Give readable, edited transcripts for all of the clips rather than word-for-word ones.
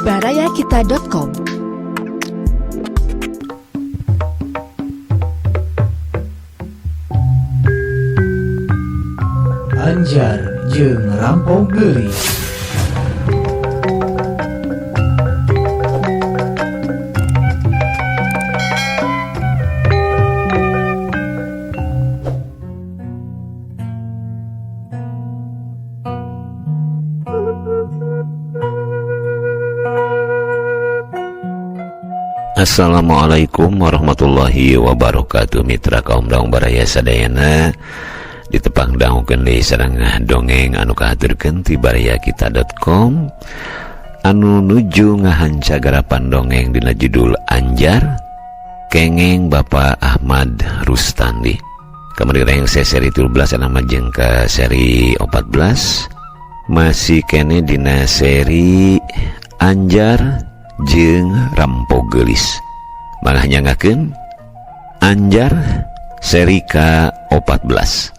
barayakita.com. Anjar jeung Rampok Geulis. Assalamualaikum warahmatullahi wabarakatuh. Mitra kaum daung baraya sadayana ditepang dangukeun deui sareng dongeng anu kahaturkeun ti barayakita.com anu nuju ngahanca garapan dongeng dina judul Anjar kengeng Bapak Ahmad Rustandi. Kamari rengse seri 13 anu majeng ka seri 14 masih kene dina seri Anjar jeung Rampok Geulis. Malah nyangakeun Anjar seri ka-14.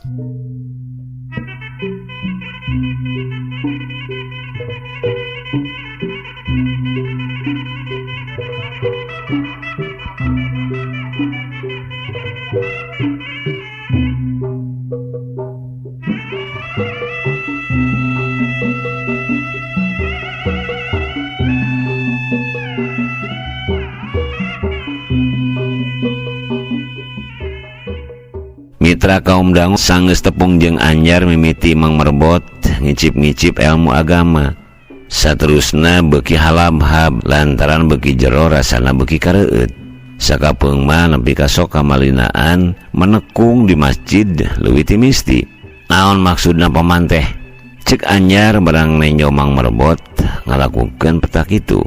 Mitra kaum dangu sanggeus tepung jeung Anjar mimiti Mang Merbot ngicip-ngicip ilmu agama. Saterusna beuki halabhab lantaran beuki jero rasana beuki kareueut. Sakapeung mah nepi ka sok kamalinaan menekung di masjid leuwih ti misti. Naon maksudna paman teh? Cek Anjar barang nenjo Mang Merbot ngalakukeun petak itu.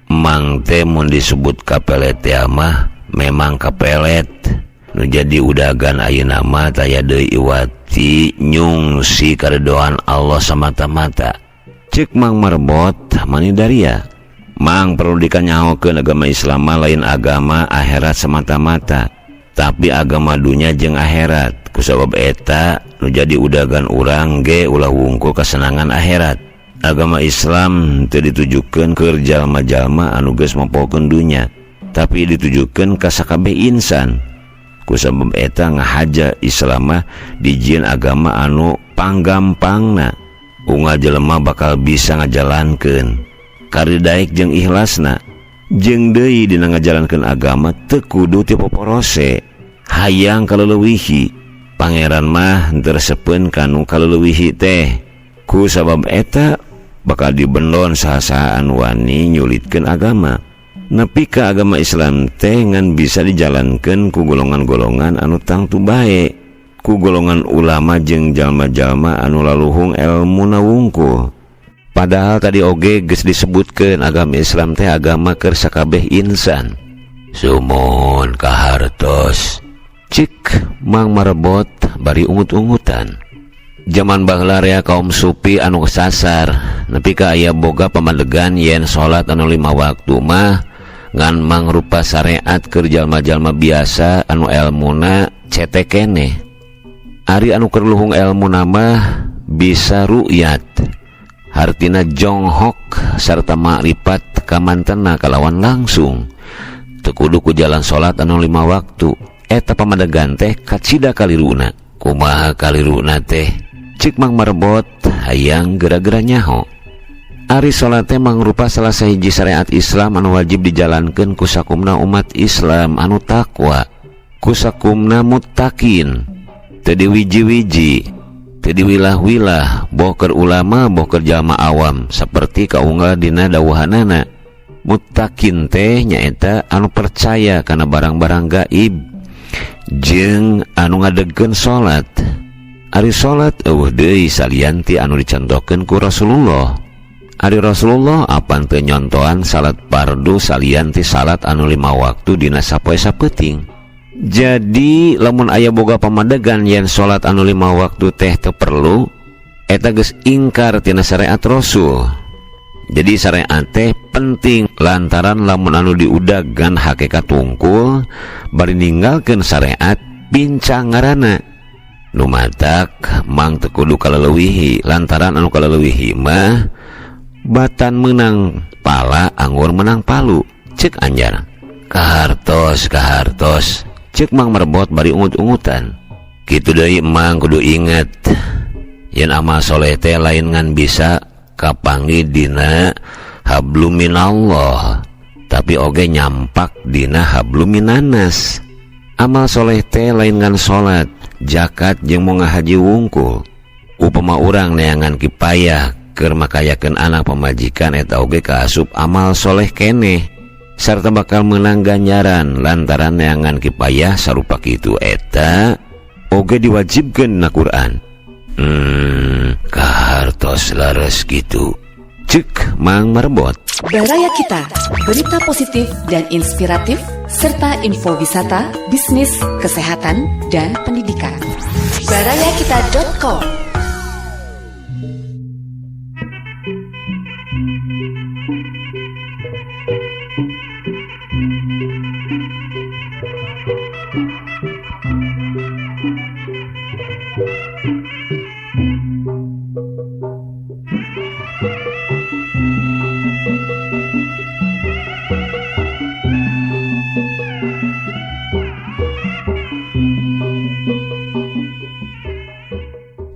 Mang teh mun disebut kapelet teh mah memang kapelet. Nu jadi udagan ayeuna mah taya deui iwati nyungsi karedoan Allah semata-mata. Cek Mang Merbot mani daria. Mang perlu dikanyahokeun agama Islam lain agama akhirat semata-mata, tapi agama dunya jeung akhirat. Kusabab eta nu jadi udagan urang ge ulah wungkul kasenangan akhirat. Agama Islam teu ditujukeun keur jalma-jalma anu geus mampokeun dunya, tapi ditujukeun ka sakabeh insan. Kusabab eta ngahaja Islam mah dijieun agama anu panggampangna. Unggal jelema bakal bisa ngajalankeun karidaek jeung ikhlasna. Jeung deui dina ngajalankeun agama teu kudu ti poporose hayang kaleuwihi. Pangeran mah henteu resepeun kanu kaleuwihi teh. Kusabab eta bakal dibendon saha-saha anu wani nyulitkeun agama. Nepi ka agama Islam teh ngan bisa dijalankeun ku golongan-golongan anu tangtu bae, ku golongan ulama jeung jalma-jalma anu laluhung elmuna wungkul. Padahal tadi oge geus disebutkeun agama Islam teh agama keur sakabeh insan. Sumon kahartos. Cik Mang Marbot bari ungut-ungutan. Jaman baheula rea kaum supi anu kesasar nepi ka aya boga pamadegan yen salat anu 5 waktu mah ngan mangrupa syariat keur jalma-jalma biasa anu elmuna cetek keneh. Ari anu keur luhung elmuna mah bisa ru'yat, hartina jonghok sarta makrifat kamantena kalawan langsung. Teu kudu ku jalan salat anu 5 waktu. Eta pamadegan teh kacida kaliruna. Kumaha kaliruna teh? Cik Mang Marbot hayang gera-gera nyaho. Ari salat teh mangrupa salah sahiji syariat Islam anu wajib dijalankeun ku sakumna umat Islam anu takwa, ku sakumna muttaqin, teu diwiji-wiji, teu diwilah-wilah, boh keur ulama boh keur jalma awam saperti kaunggal dina dawuhanana. Muttaqin teh nyaeta anu percaya kana barang-barang gaib jeung anu ngadegkeun salat. Ari salat eueuh deui salian ti anu dicontohkeun ku Rasulullah. Ari Rasulullah apan teu nyontohan salat fardu salian ti salat anu 5 waktu dina sapoe sapeuting. Jadi lamun aya boga pamadegan yen salat anu 5 waktu teh teu perlu, eta geus ingkar tina syariat Rasul. Jadi syariat teh penting lantaran lamun anu diudagan hakikat wungkul bari ninggalkeun syariat pincang ngaranna. Nu matak mang teu kudu kaleuwihi lantaran anu kaleuwihi mah Batan menang pala anggur menang palu cek Anjar. Kahartos kahartos cek Mang Merbot bari ungut-ungutan. Kitu deui Mang kudu inget yen amal soleh teh lain ngan bisa kapanggih dina hablum minallah, tapi oge nyampak dina hablum minanas. Amal soleh teh lain ngan salat, zakat jeung mau ngahaji wungkul. Upama urang neangan kipayah keur makayakeun anak pamajikan eta oge kaasup amal soleh keneh sarta bakal menang ganjaran lantaran neangan kipayah sarupa kitu eta oge diwajibkeun na Quran. Kahartos lares kitu cek Mang Merbot. Baraya Kita, berita positif dan inspiratif serta info wisata, bisnis, kesehatan, dan pendidikan. Barayakita.com.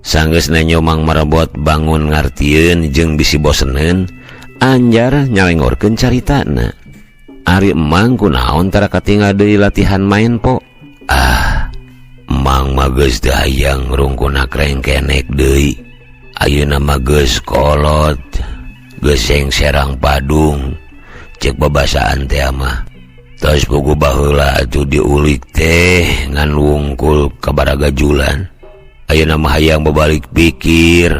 Sanggeus nenyo Mang Merbot bangun ngartieun jeung bisi boseneun, Anjar nyalengorkeun caritana. Ari emang kunaon tara katinggal deui latihan main po? Ah, emang mah geus teu hayang rungkuna krengkenek deui. Ayeuna mah geus kolot, geus serang padung. Cek babasaan teh mah. Tos pugu baheula atuh diulik teh ngan wungkul ka baragajulan. Ayeuna mah hayang babalik pikir,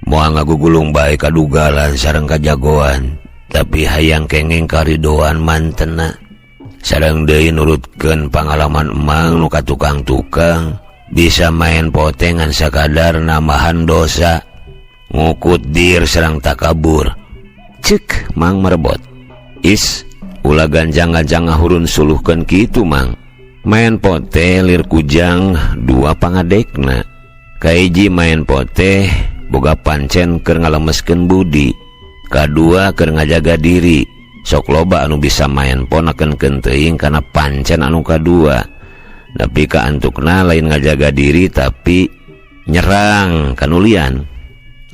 moal ngagugulung bae kadugalan sareng kajagoan, tapi hayang kenging karidoan mantena. Sareng deui nurutkeun pangalaman emang nu ka tukang-tukang bisa main pote ngan sakadar nambahan dosa, ngukut dir sareng takabur. Cek Mang Merbot. Is ulah ganjang-ganjang ngahurun suluhkeun kitu Mang. Main pote lir kujang dua pangadekna. Kahiji main pote boga pancen keur ngalemeskeun budi, kadua keur ngajaga diri. Sok loba anu bisa main ponakeun teuing kana pancen anu kadua. Tapi kaantukna lain ngajaga diri tapi nyerang kanulian.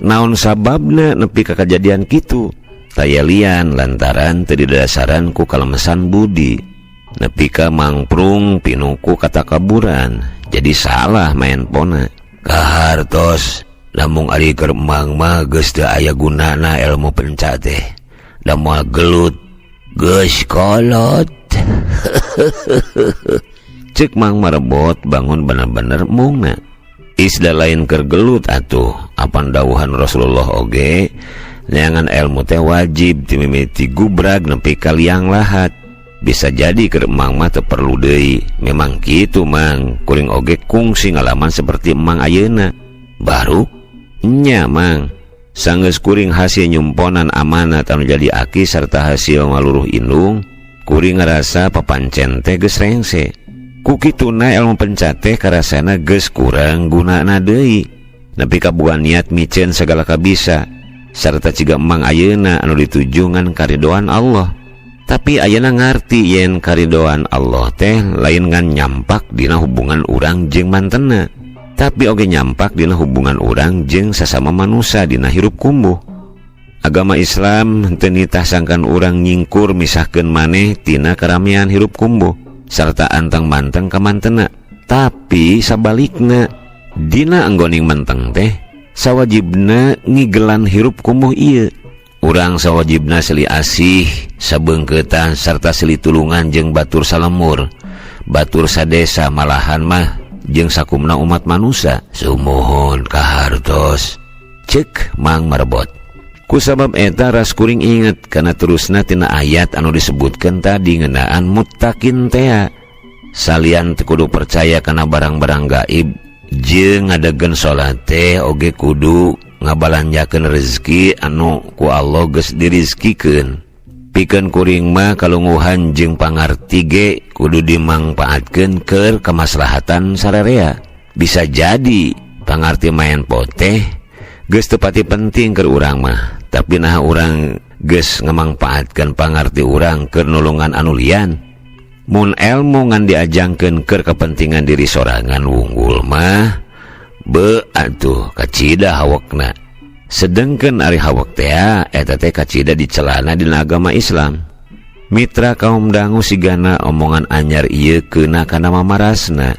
Naon sababna nepi ka kajadian kitu? Taya lian lantaran teu didasaran ku kalemesan budi. Nepi ka mangprung pinuku katakaburan, jadi salah main pona. Kahartos namung ari keur emang mah geus teu aya gunana ilmu penca teh. Da moal gelut geus kolot. Cek Mang Merbot bangun bener-bener mungna. Isda lain keur gelut atuh, apan dawuhan Rasulullah oge neangan ilmu teh wajib timimiti gubrag nepi ka liang lahat. Bisa jadi keur emang mah teu perlu deui. Memang kitu Mang, kuring oge kungsi ngalaman seperti emang ayeuna. Baru nya Mang, sanggeus kuring hasil nyumponan amanat anu jadi aki sarta hasil ngaluruh indung, kuring ngarasa papancen teh geus rengse. Ku kituna ilmu penca teh karasana geus kurang gunana deui. Nepi ka boga niat miceun sagala kabisa sarta ciga emang ayeuna anu dituju ngan karidoan Allah. Tapi ayeuna ngarti yen karidoan Allah teh lain ngan nyampak dina hubungan urang jeung mantena, tapi oge nyampak dina hubungan urang jeung sasama manusia dina hirup kumbuh. Agama Islam teu nitah sangkan urang nyingkur misahkeun maneh tina karamean hirup kumbuh sarta anteng-manteng ka mantena. Tapi sabalikna dina anggoning menteng teh sawajibna ngigelan hirup kumuh ieu. Urang sawajibna seli asih sabeungkeutan sarta seli tulungan jeung batur salemur, batur sadesa, malahan mah jeung sakumna umat manusia. Sumuhun kahartos cek Mang Merbot. Kusabab eta ras kuring inget kana terusna tina ayat anu disebutkeun tadi ngeunaan muttaqin tea. Salian teu kudu percaya kana barang-barang gaib jeung ngadegkeun salat teh oge kudu ngabalanjakeun rezeki anu ku Allah geus dirizkikeun. Pikeun kuring mah kalunguhan jeung pangarti ge kudu dimangpaatkeun keur kamaslahatan sararea. Bisa jadi pangarti main poteh geus teu pati penting keur urang mah, Tapi nah urang geus ngamangpaatkeun pangarti urang keur nulungan anu lian. Mun elmu ngan diajangkeun keur kepentingan diri sorangan wunggul mah be atuh kacida hawekna. Sedengkeun ari hawek teh eta teh kacida dicelana dina agama Islam. Mitra kaum dangu sigana omongan anyar ieu keuna kana mamarasna.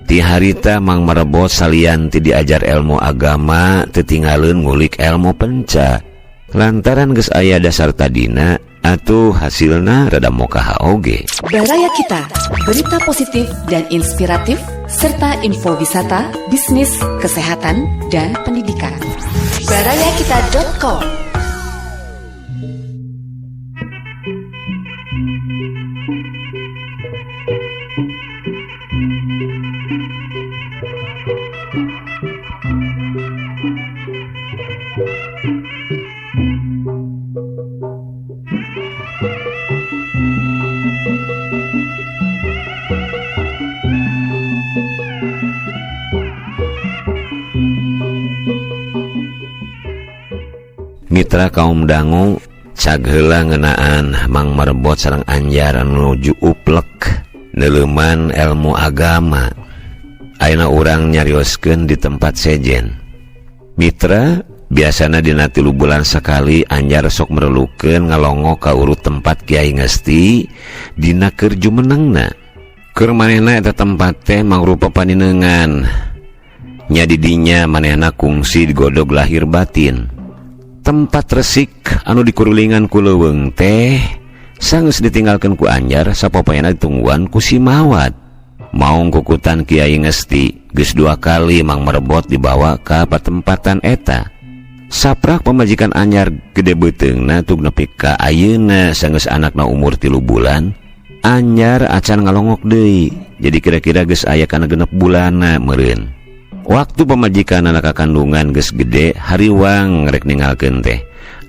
Ti harita Mang Merebot salian ti diajar ilmu agama teu tinggaleun ngulik ilmu penca. Lantaran geus aya dasar tadina atuh hasilna rada mokaha oge. Baraya Kita, berita positif dan inspiratif serta info wisata, bisnis, kesehatan, dan pendidikan. Barayakita.com. Mitra kaum dangu cag heula ngeunaan Mang Merebot sareng Anjar anu nuju uplek neuleuman ilmu agama. Ayeuna urang nyarioskeun di tempat sejen. Mitra biasana dina 3 bulan sakali Anjar sok merelukeun ngalongo ka urut tempat Kiai Ngesti dina keur jumenengna. Keur manehna eta tempat teh mangrupa paninengan. Nya di dinya manehna kungsi digodog lahir batin. Tempat resik anu dikurulingan ku leuweung teh sanggeus ditinggalkeun ku Anjar sapapayana ditungguan ku si Mawat. Maung kukutan Kiai Ngesti geus 2 kali Mang Merebot dibawa ka patempatan eta. Saprak pamajikan Anjar gede beuteungna tug nepi ka ayeuna sanggeus anakna umur 3 bulan, Anjar acan ngalongok deui. Jadi kira-kira geus aya kana 6 bulanna meureun. Waktu pamajikan anak kandungan geus gede hariwang rek ninggalkeun teh.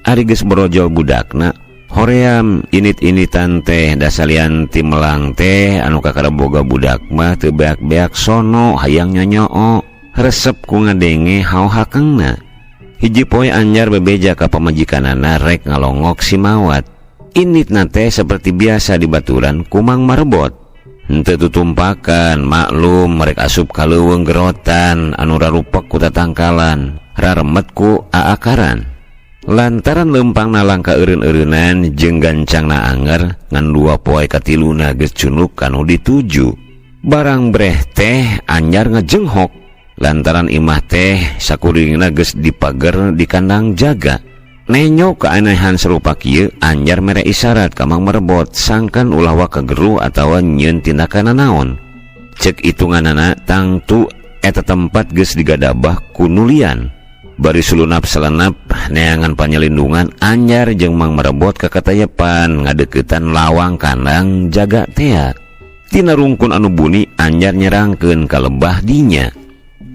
Ari geus borojol budakna hoream init-initan teh dasalian ti melang teh anu kakara boga budak mah teu beak-beak sono hayang nyonyoo resep ku ngadenge hauhakengna. Hiji poe Anjar bebeja ka pamajikanana rek ngalongok si Mawat. Initna teh seperti biasa dibaturan ku Mang Marbot. Henteu tutumpakan maklum merek asup ka leuweung gerotan anu rarupek ku tatangkalan raremet ku aakaran. Lantaran leumpangna langka eureun-eureunan jeung gancangna anger ngan 2 poe katiluna geus cunuk kanu dituju. Barang breh teh Anjar ngejenghok lantaran imah teh sakuringna geus dipager di kandang jaga. Nenyo keanehan serupa kieu Anjar mere isyarat ka Mang Merebot sangkan ulah waka geruh atawa nyieun tindakan naon. Cek hitunganana tangtu eta tempat geus digadabah ku nulian. Bari sulunap selenap neangan panyelindungan Anjar jeung Mang Merebot kakatayepan ngadeukeutan lawang kandang jaga tea. Tina rungkun anu buni Anjar nyerangkeun ka lebah dinya.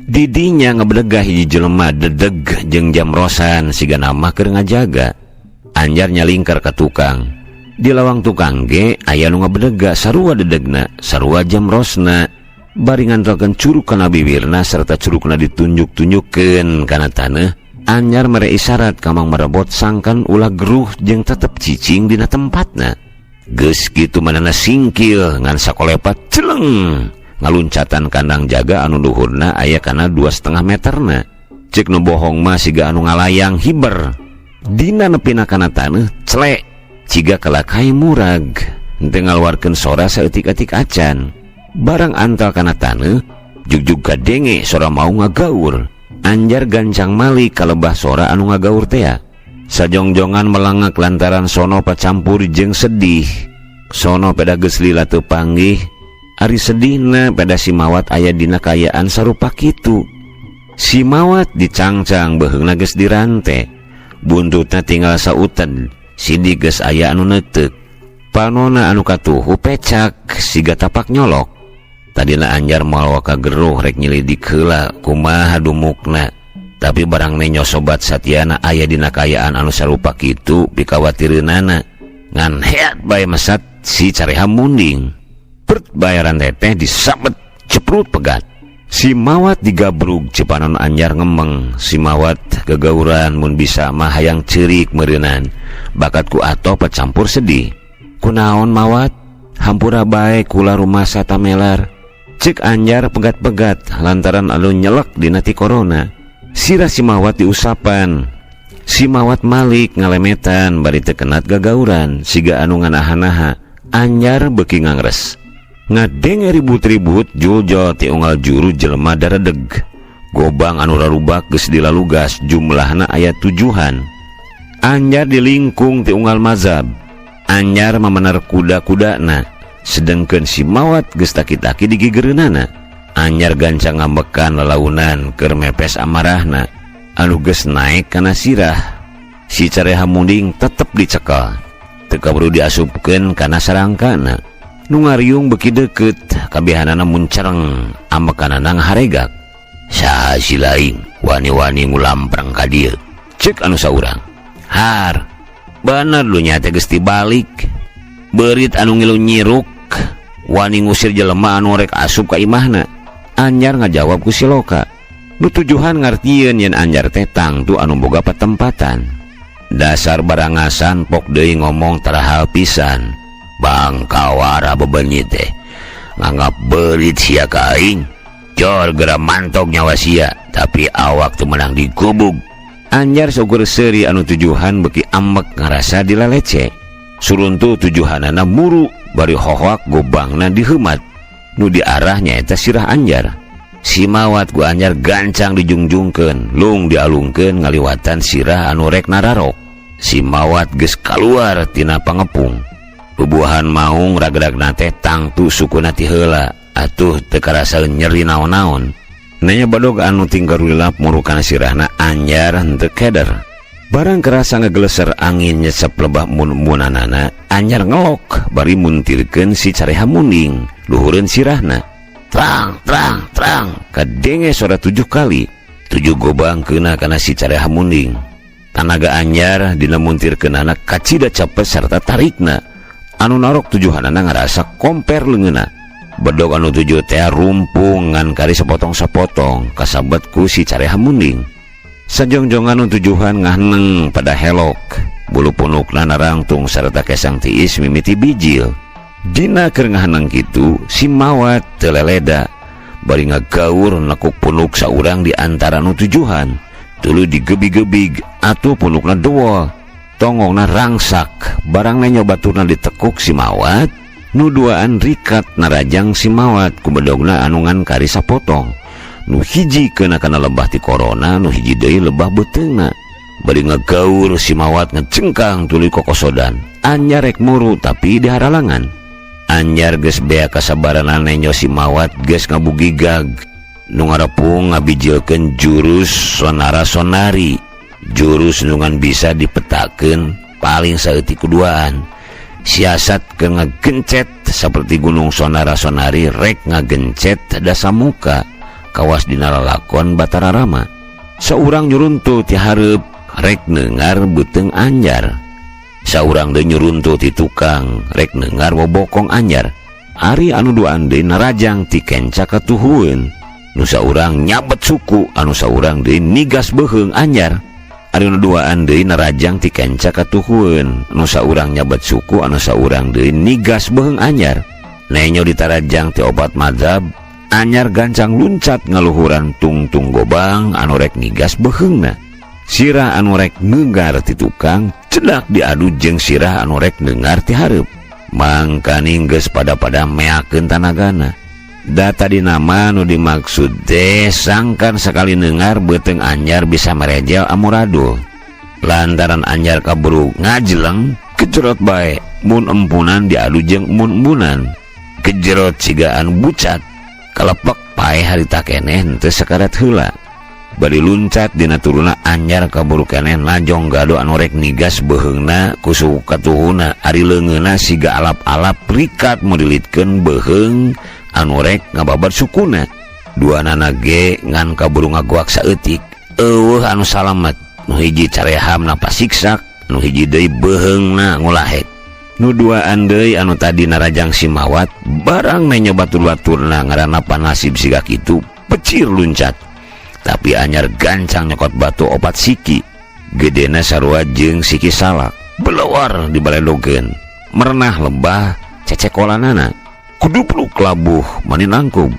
Didinya ngebedegah hiji jelema dedeg jeung jamrosan siga nama keur ngajaga. Anjar nyalingkar ka tukang. Di lawang tukang ge aya nu ngabedega sarua dedegna, sarua jamrosna. Bari ngantelkeun curug kana bibirna serta curugna ditunjuk-tunjukkeun kana taneuh. Anjar mere isyarat ka Mang Merebot sangkan ulah geruh jeung tetep cicing dina tempatna. Geus kitu manana singkil ngan sakolepat celeng. Ngaluncatan kandang jaga anu luhurna aya kana 2,5 meterna. Cek nu bohong mah siga anu ngalayang hiber. Dina nepina kana taneuh celek ciga kalakai murag. Henteu ngaluarkeun sora saeutik-eutik acan. Barang antal kana taneuh jugjug kadenge sora mau ngagaur. Anjar gancang mali kalebah sora anu ngagaur tea. Sajongjongan melangak lantaran sono pacampur jeung sedih. Sono peda geus lila teu panggih. Ari sedihna pada si Mawat aya dina kaayaan sarupa kitu. Si Mawat dicangcang beuheungna geus dirante. Buntutna tinggal sautan, sidik geus aya anu neuteuk. Panona anu katuhu pecak siga tapak nyolok. Tadina Anjar moal waka geruh rek nyelidik heula kumaha dumukna. Tapi barang nenyo sobat Satyana aya dina kaayaan anu sarupa kitu pikawatireunana. Ngan heat bae mesat si careha munding. Pert bayaran teteh disabet ceprut pegat. Si Mawat digabrug cepanon Anjar ngemeng. Si Mawat gegauran mun bisa mah hayang ceurik meureunan. Bakat ku atoh pacampur sedih. Kunaon Mawat? Hampura bae kula rumasa tamelar. Cek Anjar pegat-pegat lantaran anu nyelek dina ti corona. Sirah si Mawat diusapan. Si Mawat malik ngalemetan bari teu kenat gagauran siga anu nganaha-naha. Anjar beuki ngangres. Ngadenge ribut-ribut juljol ti unggal juru jelema daredeg. Gobang anu rarubak geus dilalugas jumlahna aya tujuhan. Anjar dilingkung ti unggal mazhab. Anjar mamener kuda-kudana, sedengkeun si Mawat geus taki-taki digigereunana. Anjar gancang ngambekan lalaunan keur mepes amarahna anu geus naek kana sirah. Si Careha Munding tetep dicekel. Teu kaburu diasupkeun kana sarangkana. Nu ngariung beuki deukeut, kabehanana muncereng, ambekanana ngaharegak. Saha si laing wani-wani ngulampreng ka dieu? Ceuk anu saurang. Har, bener lu nya teh geus tibalik. Beurit anu ngilu nyiruk wani ngusir jelema anu rek asup ka imahna. Anjar ngajawab ku si Loka. Nu tujuhan ngartieun yen Anjar teh tangtu anu boga patempatan. Dasar barangasan pok deui ngomong tarahal pisan. Bangkawara bebenyi teh nganggap beurit sia ka aing. Jor geura mantok nyawa sia, tapi awak teu meunang digubug. Anjar saukur seuri anu tujuhan beuki ambek ngarasa dilalece. Suruntuh tujuhanana muru bari hohoak gobangna diheumat. Nu diarah nyaeta sirah Anjar. Si Mawat ku Anjar gancang dijungjungkeun, lung dialungkeun ngaliwatan sirah anu rek nararok. Si Mawat geus kaluar tina pangepung. Bubuahan maung ragragna teh tangtu sukuna ti heula, atuh teu karasa nyeri naon-naon. Nanya badog anu tinggarulap murukan sirahna Anjar henteu keder. Barang kerasa ngegeleser angin nyesep lebah mun-munanana, Anjar ngelok bari muntirkeun si Careha Munding luhureun sirahna. Trang trang trang kadenge sora 7 kali. 7 gobang keuna kana si Careha Munding. Tanaga Anjar dina muntirkeunana kacida capes sarta tarikna. Anu narok tujuhanana ngarasa komper leungeunna. Bedog anu 7 teh rumpung ngan kari sepotong-sepotong kasabet ku si Careha Munding. Sajongjongan anu tujuhan ngahneng pada helok. Bulu punukna narangtung sarta kesang tiis mimiti bijil. Dina keur ngahneng kitu si Mawat teu leleda bari ngagaur nekuk punuk saurang di antara nu tujuhan. Tuluy digebi-gebig atuh punukna dewol. Tongongna rangsak, barang nenyo baturna ditekuk si Mawat, nu duaan rikat narajang si Mawat ku bedogna anu ngan kari sapotong. Nu hiji keuna kana lebah ti korona, nu hiji deui lebah beuteungna. Bari ngagaur si Mawat ngecengkang tuluy kokosodan. Anjar rek muru tapi diharalangan. Anjar geus bea kasabaran nenyo si Mawat geus ngabugigag. Nu ngarepung ngabijilkeun jurus sonara sonari. Jurus nungan bisa dipetakeun paling saeutik kuduaan. Siasat ke ngagencet seperti gunung sonara sonari rek ngagencet dasamuka kawas dina lalakon Batara Rama. Saurang nyuruntuh ti hareup rek neungar beuteung Anjar. Saurang deui nyuruntuh ti tukang rek neungar bobokong Anjar. Ari anu duaan deui narajang ti kenca katuhueun. Nu saurang nyabet suku, anu saurang deui nigas beuheung Anjar. Ari nu duaan deui narajang ti kenca katuhueun, nu saurang nyabet suku, anu saurang deui nigas beuheung Anjar. Nenyo ditarajang ti opat mazhab, Anjar gancang luncat ngaluhuran tungtung gobang anu rek nigas beuheungna. Sirah anu rek neunggar ti tukang cedak diadu jeung sirah anu rek neunggar ti hareup. Mangkaning geus pada-pada meakeun tanagana. Data di nama nu dimaksud teh sangkan sekali neungar beuteung Anjar bisa merejel amuradul. Lantaran Anjar kaburu ngajeleng kejerot bae mun empunan diadu jeung mun-empunan. Kejerot sigaan bucat kalepek pae harita keneh henteu sakarat heula. Bari luncat dina turuna Anjar kaburu keneh najong gado anu rek nigas beuheungna ku suku katuhuna. Ari leungeunna siga alap-alap rikat mudilitkeun beuheung anu rek ngababar sukuna. Dua nana ge ngan kaburu ngagoak saeutik. Eueuh anu salamet. Nu hiji carehamna pasiksak, nu hiji deui beuheungna ngulahek. Nu duaan deui anu tadi narajang si Mawat barang nenyo batur-baturna ngaranna panasib siga kitu. Pecir luncat. Tapi Anyar gancang nyokot batu opat siki. Gedena sarua jeung siki salak. Belewar dibaledogeun. Merenah lebah cecekolanana. Kudupluk labuh mani nangkub.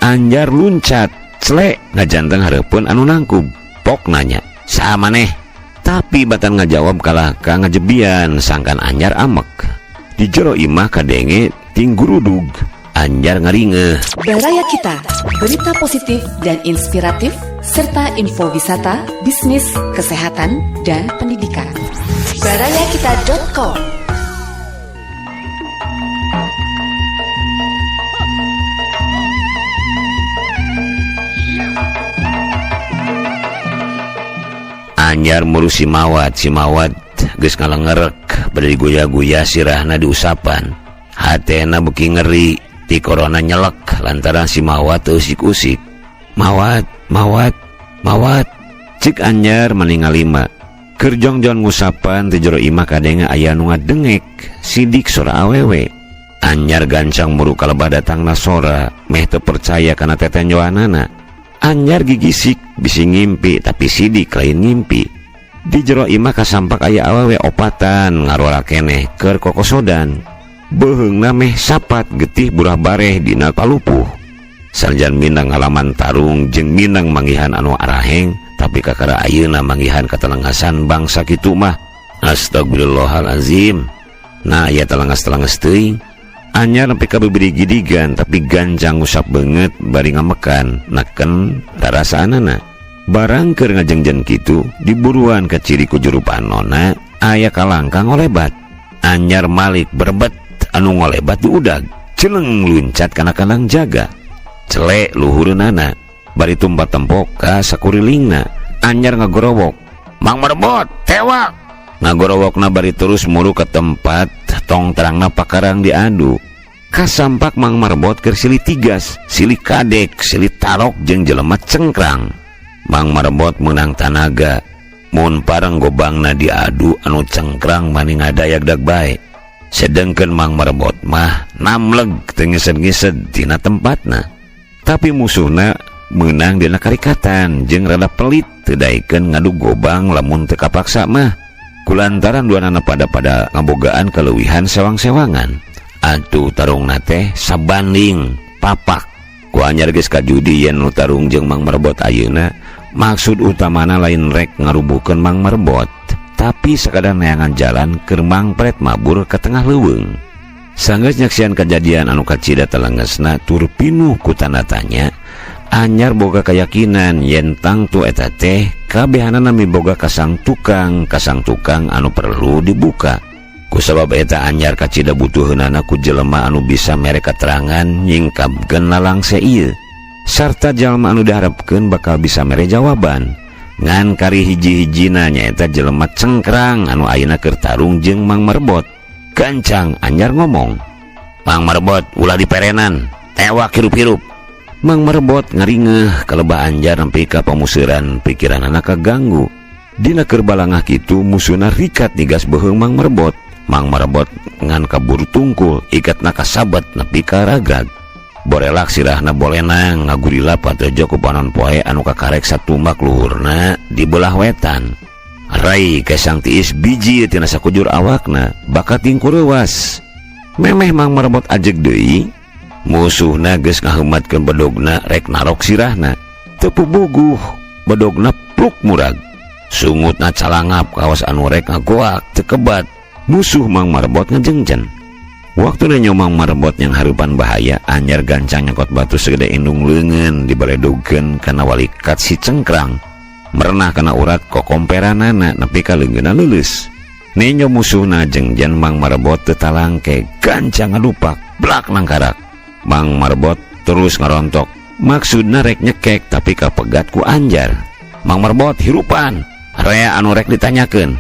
Anjar luncat, celek ngajanteng hareupeun anu nangkub. Pok nanya, "Saha maneh?" Tapi batan ngajawab kalah ka ngajebian sangkan Anjar amek. Di jero imah kadenge tinggurudug. Anjar ngaringeuh. Baraya Kita, berita positif dan inspiratif, serta info wisata, bisnis, kesehatan, dan pendidikan. Barayakita.com. Anjar muru si Mawat, si Mawat geus ngalengerek bade digoya-goya sirahna diusapan. Hatena beuki ngeri, ti korona nyelek lantaran si Mawat teu usik-usik. Mawat, Mawat, Mawat, cik Anjar maningalima. Keur jongjon ngusapan ti jero imah kadenge aya nu ngadengek, sidik sora awewe. Anjar gancang muru kalebah datangna sora, meh teu percaya kana tetenjoanana. Anjar gigisik bisi ngimpi tapi sidik lain ngimpi. Di jero imah kasampak aya awewe opatan ngarora keneh keur kokosodan. Beuheungna meh sapat getih burah bareh dina palupuh. Sanajan minang ngalaman tarung jeung minang manggihan anu araheng, tapi kakara ayeuna manggihan katelengasan bangsa kitu mah. Astagfirullahalazim. Nah, aya telengas-telenges teuing. Anyar nepi ka bibiri gidigan tapi gancang ngusap beungeut bari ngamekan neken rarasaanana. Barang keur ngajengjen kitu diburuan ka ciri ku juru panona aya kalangkang ngolebat. Anyar malik berebet anu ngolebat diudag, celeng luncat kana kandang jaga. Celek luhureunana bari tumpat tempok ka sakurilingna. Anyar ngagorowok, "Mang Merbot, tewak!" Ngagorowokna bari terus muru ke tempat tong terangna pakarang diadu. Kasampak Mang Marbot keur silih tigas, silih kadek, silih tarok jeung jelema cengkrang. Mang Marbot meunang tanaga, mun pareng gobangna diadu anu cengkrang mani ngadayagdag bae. Sedengkeun Mang Marbot mah namleg teu ngised-ngised dina tempatna. Tapi musuhna meunang dina karikatan jeung rada pelit teu daekeun ngadu gobang lamun teu kapaksa mah. Kulantaran duanana pada ngabogaan keleuwihan sewang-sewangan. Atuh tarungna teh sabanding papak. Ku Anyar geus kajudi yen nu tarung jeung Mang Marbot ayeuna, maksud utamana lain rek ngarubuhkeun Mang Marbot, tapi sakadar neangan jalan keur mangpret mabur ka tengah leuweung. Sanggeus nyaksian kajadian anu kacida telengesna tur pinuh ku tanda tanya, Anyar boga keyakinan yen tangtu eta teh kabehanana miboga kasang tukang anu perlu dibuka. Kusabab eta Anyar kacida butuheunana ku jelema anu bisa mere keterangan nyingkapkeun lalangse ieu. Sarta jalma anu diharapkeun bakal bisa mere jawaban. Ngan kari hiji-hijina nyaeta jelema cengkrang anu ayeuna keur tarung jeung Mang Marbot. Gancang Anyar ngomong, "Mang Marbot ulah diperenan, tewak hirup-hirup." Mang Marbot ngaringeuh kalebah Anjar nepi ka pamuseuran pikiranana kaganggu. Dina keur balangah kitu musuhna rikat digas beuheung Mang Marbot. Mang Marbot ngan kaburu tungkul ikatna kasabat nepi ka ragrag. Borelak sirahna bolenang ngagurila patejo ku panon poe anu kakarek satumbak luhurna di belah wetan. Rai kesang tiis biji tina sakujur awakna bakat tingkureuwas. Memeh Mang Marbot ajeg deui. Musuhna geus ngaheumatkeun bedogna rek narok sirahna. Teu puguh, bedogna pluk murag. Sungutna calangap kawas anu rek ngagoak teu kebat. Musuh Mang Marbot ngejengjen. Waktuna nyo Mang Marbot yang hareupan bahaya, Anyar gancang nyokot batu segede indung leungeun dibaledogkeun kana walikat si cengkrang. Merenah kana urat kokomperanana nepi ka leungeunna leuleus. Nenyo musuhna jengjen Mang Marbot teu talangke, gancang ngadupak, blak nangkarak. Mang Marbot terus ngarontok. Maksudna rek nyekek tapi kapegat ku Anjar. Mang Marbot hirupan, rea anu rek ditanyakeun.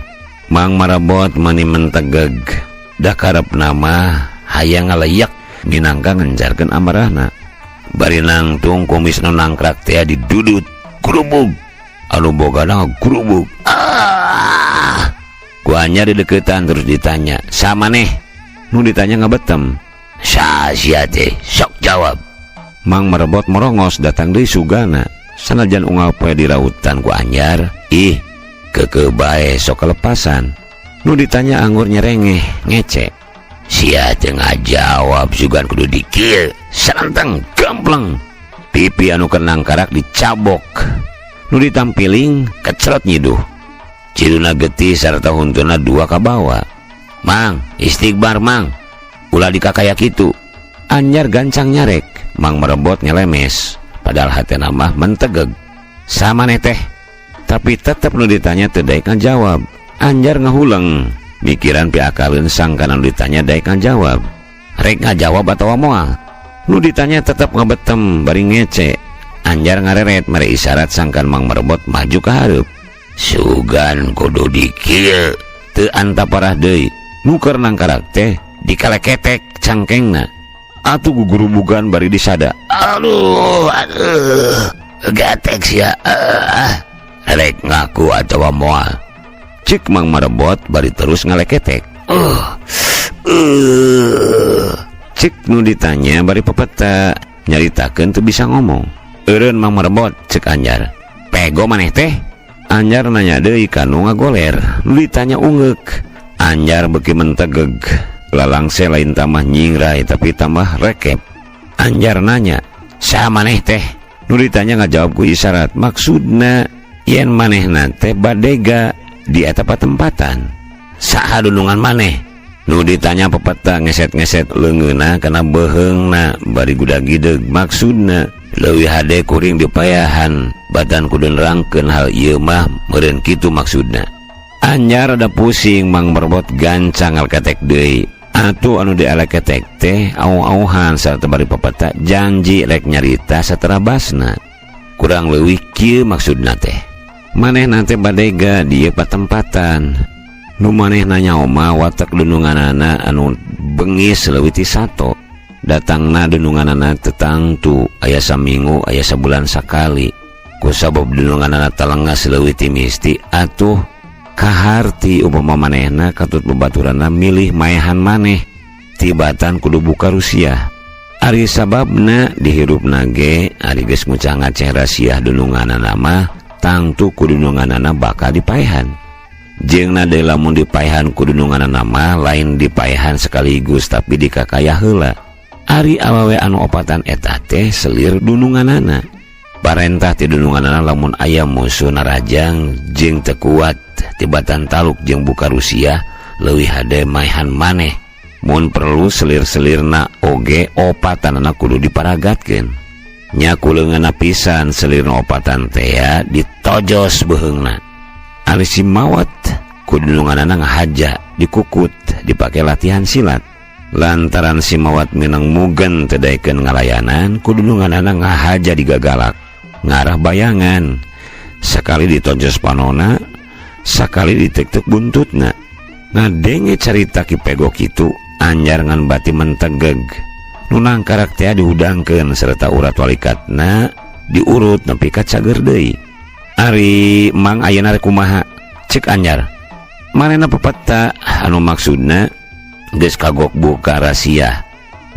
Mang Marbot mani mentegeg. Da karepna mah hayang ngaleyak minangka ngenjarkeun amarahna. Bari nangtung kumisna nangkrak teh didudut, grubug. Anu bogana grubug. Ah! Ku Anjar dideukeutan terus ditanya, "Samaneh?" Nu ditanya ngabetem. "Sia teh, sok jawab." Mang Merebot merongos datang deui sugana. Sanajan unggal poe dirautan ku Anjar, ih keukeuh bae sok kelepasan. Nu ditanya anggur nyerengeh ngece. Sia teu ngajawab sugan kudu dikieu, sarantang gampleng. Pipi anu kenang karak dicabok. Nu ditampiling kecelot nyiduh. Ciduna getih sarta huntuna dua kabawa. Mang, istighbar mang. Ulah dikakaya kitu. Anjar gancang nyarek, Mang Merebot ngelemes. Padahal hatena mah mentegeg. Samaneh teh. Tapi tetep nu ditanya teu daek ngajawab. Anjar ngahuleng, mikiran piakaleun sangkan anu ditanya daek ngajawab. Rek ngajawab atawa moal. Nu ditanya tetep ngebetem bari ngece. Anjar ngareret mere isyarat sangkan Mang Merebot maju ka hareup. Sugan kudu dikieu, teu antaparah deui. Nu keur nangkarak teh dikaleketek cangkengna. Atuh gugurubugan bari disada. Aduh, aduh, gatek sia. Rek ngaku atawa moal. Cik Mang Merebot bari terus ngaleketek. Cik nu ditanya bari pepeta nyaritakeun teu bisa ngomong. Eureun Mang Merebot cek Anjar. Pego maneh teh? Anjar nanya deui ka nu ngagoler. Nu ditanya ungeuk. Anjar beuki mentegeg. Lalangse lain tambah nyingrai tapi tambah rekep. Anjar nanya, saha maneh teh? Nu ditanya ngajawab ku isyarat. Maksudna yen manehna teh badega di eta patempatan. Saha dunungan maneh? Nu ditanya pepeta ngeset-ngeset leungeunna kana beuheungna bari gudag-gideg. Maksudna leuwih hade kuring dipayahan batan kudu nerangkeun hal ieu mah meureun kitu maksudna. Anjar rada pusing. Mang Merebot gancang ngaleketek deui. Atuh anu dialeketek teh au-auhan sarta bari pepeta janji rek nyarita saterabasna. Kurang leuwih kieu maksudna teh. Manehna teh badega di ieu patempatan. Nu manehna nyaoma watak dununganana anu bengis leuwih ti sato. Datangna dununganana teu tangtu, aya saminggu aya sabulan sakali. Kusabab dununganana talengas leuwih ti misti atuh kaharti upama manehna katut babaturanna milih maehan maneh tibatan kudu buka rusiah. Ari sababna dihirupna ge ari geus ngucang-ngaceng rasiah dununganana mah tangtu ku dununganana bakal dipaehan. Jeung na deui lamun dipaehan ku dununganana mah lain dipaehan sekaligus tapi dikakaya heula. Ari awewe anu opatan eta teh selir dununganana. Parentah ti dununganana lamun aya musuh narajang jeung teu kuat tibatan taluk jeung buka rusiah leuwih hade maehan maneh. Mun perlu selir-selirna oge opatanana kudu diparagatkeun. Nya kuleungeunna pisan selirna opatan tea ditojos beuheungna. Ari si mawat ku dununganana ngahaja dikukut dipake latihan silat. Lantaran si mawat minang mugen teu daekeun ngalayanan ku dununganana ngahaja digagalak ngarah bayangan. Sakali ditojos panona, sakali ditek-tek buntutna. Ngadenge carita Ki Pego kitu Anjar ngan bati mentegeg. Nu nangkarak teh dihudangkeun serta urat walikatna diurut nepi ka cager deui. Ari Mang ayeuna rek kumaha? Cek Anjar. Manehna pepeta anu maksudna geus kagok buka rahasia.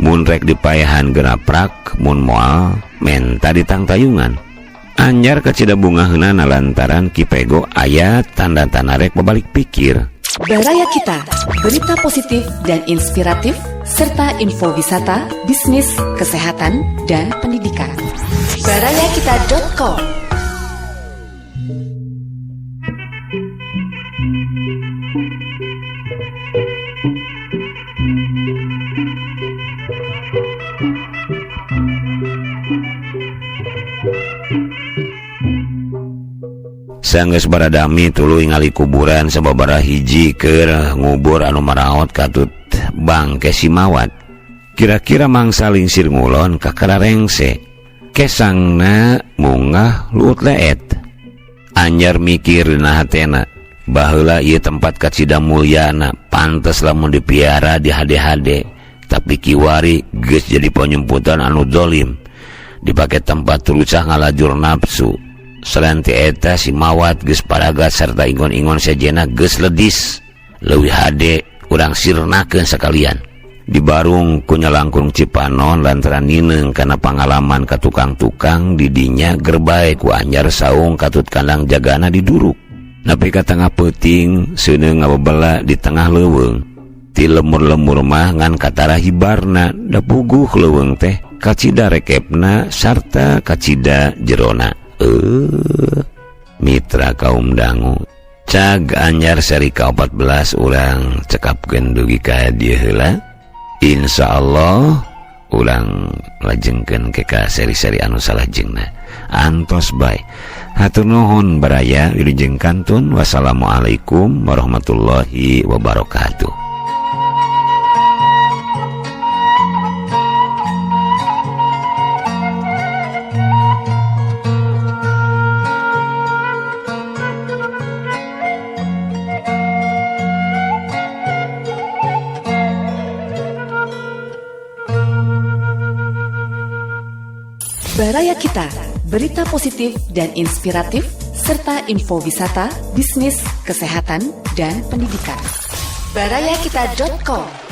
Mun rek dipaehan genaprak, mun moal menta ditangtayungan. Anjar kacida bungaheunana lantaran Ki Pego aya tanda-tanda rek babalik pikir. Baraya Kita, berita positif dan inspiratif serta info wisata, bisnis, kesehatan, dan pendidikan. Barayakita.com. Sanggeus baradami tuluy ngali kuburan sababaraha hiji keur ngubur anu maraot katut bangke si mawat. Kira-kira mangsa lingsir ngulon kakara rengse. Kesangna mungah luut leet. Anjar mikir dina hatena, baheula ieu tempat kacida mulyana, pantes lamun dipiara di hade-hade, tapi kiwari geus jadi panyumputan anu dolim. Dipake tempat rucah ngalajur nafsu. Selain ti eta si mawat geus paragat serta ingon-ingon sejena geus ledis. Leuwih hade urang sirnakeun sakalian. Dibarung ku nyalangkung Cipanon lantaran nineung kana pangalaman ka tukang-tukang didinya gerbae ku Anjar saung katut kandang jagana diduruk. Nepi ka tengah peuting seuneu ngabebela di tengah leuweung. Ti lemur-lemur mah ngan katara hibarna da puguh leuweung teh kacida rekepna sarta kacida jerona. Mitra kaum dangu cag anyar seri ka-14 urang cekapkeun dugi ka dieu heula. Insyaallah urang lajengkeun ke ka seri-seri anu salajengna. Antos bae. Hatur nuhun baraya wilujeng kantun. Wassalamualaikum warahmatullahi wabarakatuh. Baraya Kita, berita positif dan inspiratif, serta info wisata, bisnis, kesehatan, dan pendidikan. Barayakita.com.